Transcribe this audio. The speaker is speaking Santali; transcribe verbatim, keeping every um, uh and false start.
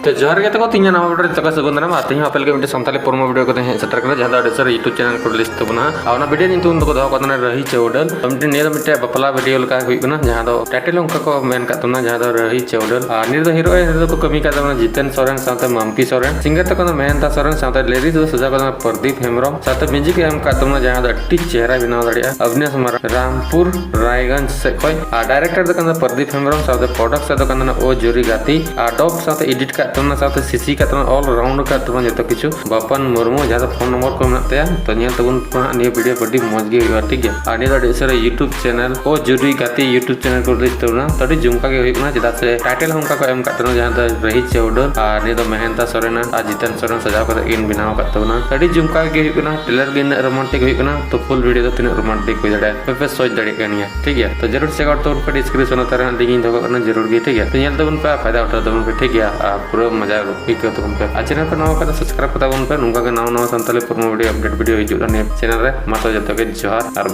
ᱛᱚ ᱡᱚᱦᱟᱨ ᱜᱮ ᱛᱟᱠᱚ, ᱛᱤᱦᱤᱧ ᱱᱟᱣᱟ video ᱨᱮ ᱡᱚᱛᱚ ᱠᱚ ᱥᱟᱹᱜᱩᱱ ᱫᱟᱨᱟᱢ᱾ ᱟᱨ ᱛᱤᱦᱤᱧ ᱦᱚᱸ ᱟᱯᱮ ᱞᱟᱹᱜᱤᱫ ᱢᱤᱫᱴᱮᱱ ᱥᱟᱱᱛᱟᱲᱤ promo video ᱠᱟᱛᱮ ᱦᱮᱡ ᱥᱮᱴᱮᱨ ᱠᱟᱱᱟ, ᱡᱟᱦᱟᱸ ᱫᱚ ᱟᱹᱰᱤ ᱩᱥᱟᱹᱨᱟ YouTube channel ᱠᱚᱨᱮ release ᱛᱟᱵᱚᱱᱟ᱾ ᱟᱨ ᱚᱱᱟ video ᱧᱩᱛᱩᱢ ᱫᱚᱠᱚ ᱫᱚᱦᱚ ᱠᱟᱫᱟ ᱨᱟᱹᱦᱤ ᱪᱟᱹᱣᱰᱟᱹᱞ᱾ ᱛᱚ ᱢᱤᱫᱴᱮᱱ ᱱᱤᱭᱟᱹ ᱫᱚ ᱢᱤᱫᱴᱮᱱ ᱵᱟᱯᱞᱟ video ᱞᱮᱠᱟ ᱦᱩᱭᱩᱜ ᱠᱟᱱᱟ, ᱡᱟᱦᱟᱸ ᱫᱚ title ᱦᱚᱸ ᱚᱱᱠᱟ ᱠᱚ ᱢᱮᱱ ᱠᱟᱫ ᱛᱟᱵᱚᱱᱟ, ᱡᱟᱦᱟᱸ ᱫᱚ ᱨᱟᱹᱦᱤ ᱪᱟᱹᱣᱰᱟᱹᱞ᱾ ᱟᱨ ᱱᱤᱭᱟᱹ ᱫᱚ hero ᱦᱤᱨᱳ ᱫᱚᱠᱚ ᱠᱟᱹᱢᱤ ᱠᱟᱫ ᱛᱟᱵᱚᱱᱟ ᱡᱤᱛᱮᱱ ᱥᱚᱨᱮᱱ ᱥᱟᱶᱛᱮ ᱢᱟᱢᱯᱤ ᱥᱚᱨᱮᱱ, singer ᱫᱚ ᱠᱟᱱᱟ ᱢᱮᱦᱮᱱᱫᱟ ᱥᱚᱨᱮᱱ, ᱥᱟᱶᱛᱮ lyrics ᱫᱚ ᱥᱟᱡᱟᱣ ᱠᱟᱫᱟ ᱯᱨᱚᱫᱤᱯ ᱦᱮᱢᱵᱨᱚᱢ, ᱥᱟᱶᱛᱮ music ᱮ ᱮᱢ ᱠᱟᱫ ᱛᱟᱵᱚᱱᱟ ᱡᱟᱦᱟᱸ ᱫᱚ ᱟᱹᱰᱤ ᱪᱮᱦᱨᱟ ᱵᱮᱱᱟᱣ ᱫᱟᱲᱮᱭᱟᱜᱼᱟ ᱟᱵᱷᱱᱮᱥ ᱢᱟᱨᱟᱝ, ᱨᱟᱢᱯᱩᱨ ᱨᱟᱭᱜᱚᱸᱡᱽ ᱥᱮᱫ ᱠᱷᱚᱱ᱾ ᱟᱨ director ᱫᱚ ᱠᱟᱱᱟ ᱯᱨᱚᱫᱤᱯ ᱦᱮᱢᱵᱨᱚᱢ, ᱥᱟᱶᱛᱮ producer ᱫᱚ ᱠᱟᱱᱟ ᱳ ᱡᱩᱨᱤ ᱜᱟᱛᱮ᱾ ᱟᱨ dub ᱥᱟᱶᱛᱮ edit ᱠᱟᱫ ᱛᱟᱵᱚᱱᱟ, ᱥᱟᱶᱛᱮ CC ᱠᱟᱫ ᱛᱟᱵᱚᱱᱟ, all round ᱠᱟᱫ ᱛᱟᱵᱚᱱᱟ ᱡᱚᱛᱚ ᱠᱤᱪᱷᱩ ᱵᱟᱯᱟᱱ ᱢᱩᱨᱢᱩ, ᱡᱟᱦᱟᱸ ᱫᱚ phone number ᱠᱚ ᱢᱮᱱᱟᱜ ᱛᱟᱭᱟ᱾ ᱛᱚ ᱧᱮᱞ ᱛᱟᱵᱚᱱ ᱯᱮ ᱦᱟᱸᱜ ᱱᱤᱭᱟᱹ video ᱟᱹᱰᱤ ᱢᱚᱡᱽ ᱜᱮ ᱦᱩᱭᱩᱜᱼᱟ, ᱴᱷᱤᱠ ᱜᱮᱭᱟ᱾ ᱟᱨ ᱱᱤᱭᱟᱹ ᱫᱚ ᱟᱹᱰᱤ ᱩᱥᱟᱹᱨᱟ YouTube channel ᱳ ᱡᱩᱨᱤ ᱜᱟᱛᱮ YouTube channel ᱠᱚ release ᱛᱟᱵᱚᱱᱟ᱾ ᱛᱚ ᱟᱹᱰᱤ ᱡᱚᱢᱠᱟᱣ ᱜᱮ ᱦᱩᱭᱩᱜ ᱠᱟᱱᱟ, ᱪᱮᱫᱟᱜ ᱥᱮ title ᱦᱚᱸ ᱚᱱᱠᱟ ᱠᱚ ᱮᱢ ᱠᱟᱫ ᱛᱟᱵᱚᱱᱟ, ᱡᱟᱦᱟᱸ ᱫᱚ ᱨᱟᱹᱦᱤ ᱪᱟᱹᱣᱰᱟᱹᱞ᱾ ᱟᱨ ᱱᱤᱭᱟᱹ ᱫᱚ ᱢᱮᱦᱮᱱᱫᱟ ᱥᱚᱨᱮᱱ ᱟᱨ ᱡᱤᱛᱮᱱ ᱥᱚᱨᱮᱱ ᱥᱟᱡᱟᱣ ᱠᱟᱛᱮ ᱠᱤᱱ ᱵᱮᱱᱟᱣ ᱟᱠᱟᱫ ᱛᱟᱵᱚᱱᱟ᱾ ᱟᱹᱰᱤ ᱡᱚᱢᱠᱟᱣ ᱜᱮ ᱦᱩᱭᱩᱜ ᱠᱟᱱᱟ, trailer ᱜᱮ ᱤᱱᱟᱹᱜ romantic ᱦᱩᱭᱩᱜ ᱠᱟᱱᱟ, ᱛᱚ full video ᱫᱚ ᱛᱤᱱᱟᱹᱜ romantic ᱦᱩᱭ ᱫᱟᱲᱮᱭᱟᱜᱼᱟ ᱟᱯᱮ ᱯᱮ ᱥᱳᱪ ᱫᱟᱲᱮᱭᱟᱜ ᱠᱟᱱ ᱜᱮᱭᱟ, ᱴᱷᱤᱠ ᱜᱮᱭᱟ᱾ ᱛᱚ ᱡᱟᱹᱨᱩᱲ check out ᱛᱟᱵᱚᱱ ᱯᱮ, description ᱞᱟᱛᱟᱨ ᱨᱮ link ᱤᱧ ᱫᱚᱦᱚ ᱠᱟᱜ ᱠᱟᱱᱟ, ᱡᱟᱹᱨᱩᱲ ᱜᱮ, ᱴᱷᱤᱠ ᱜᱮᱭᱟ᱾ ᱛᱚ ᱧᱮᱞ ᱛᱟᱵᱚᱱ ᱯᱮ, ᱯᱷᱟᱭᱫᱟ ᱩᱴᱷᱟᱹᱣ ᱛᱟᱵᱚᱱ ᱯᱮ, ᱴᱷᱤᱠ ᱜᱮᱭᱟ᱾ ᱟᱨ ᱯᱩᱨᱟᱹ ᱢᱚᱡᱟ ᱟᱹᱭᱠᱟᱹᱣ ᱛᱟᱵᱚᱱ ᱯᱮ᱾ ᱟᱨ channel ᱯᱮ ᱱᱟᱣᱟ ᱠᱟᱱᱟ, subscribe ᱠᱟᱛᱟ ᱵᱚᱱ ᱯᱮ, ᱱᱚᱝᱠᱟ ᱜᱮ ᱱᱟᱣᱟ ᱱᱟᱣᱟ Santali promo video update video ᱦᱤᱡᱩᱜᱼᱟ ᱱᱤᱭᱟᱹ channel ᱨᱮ᱾ ᱢᱟ ᱛᱚ ᱡᱚᱛᱚ ᱜᱮ ᱡᱚᱦᱟᱨ ᱟᱨ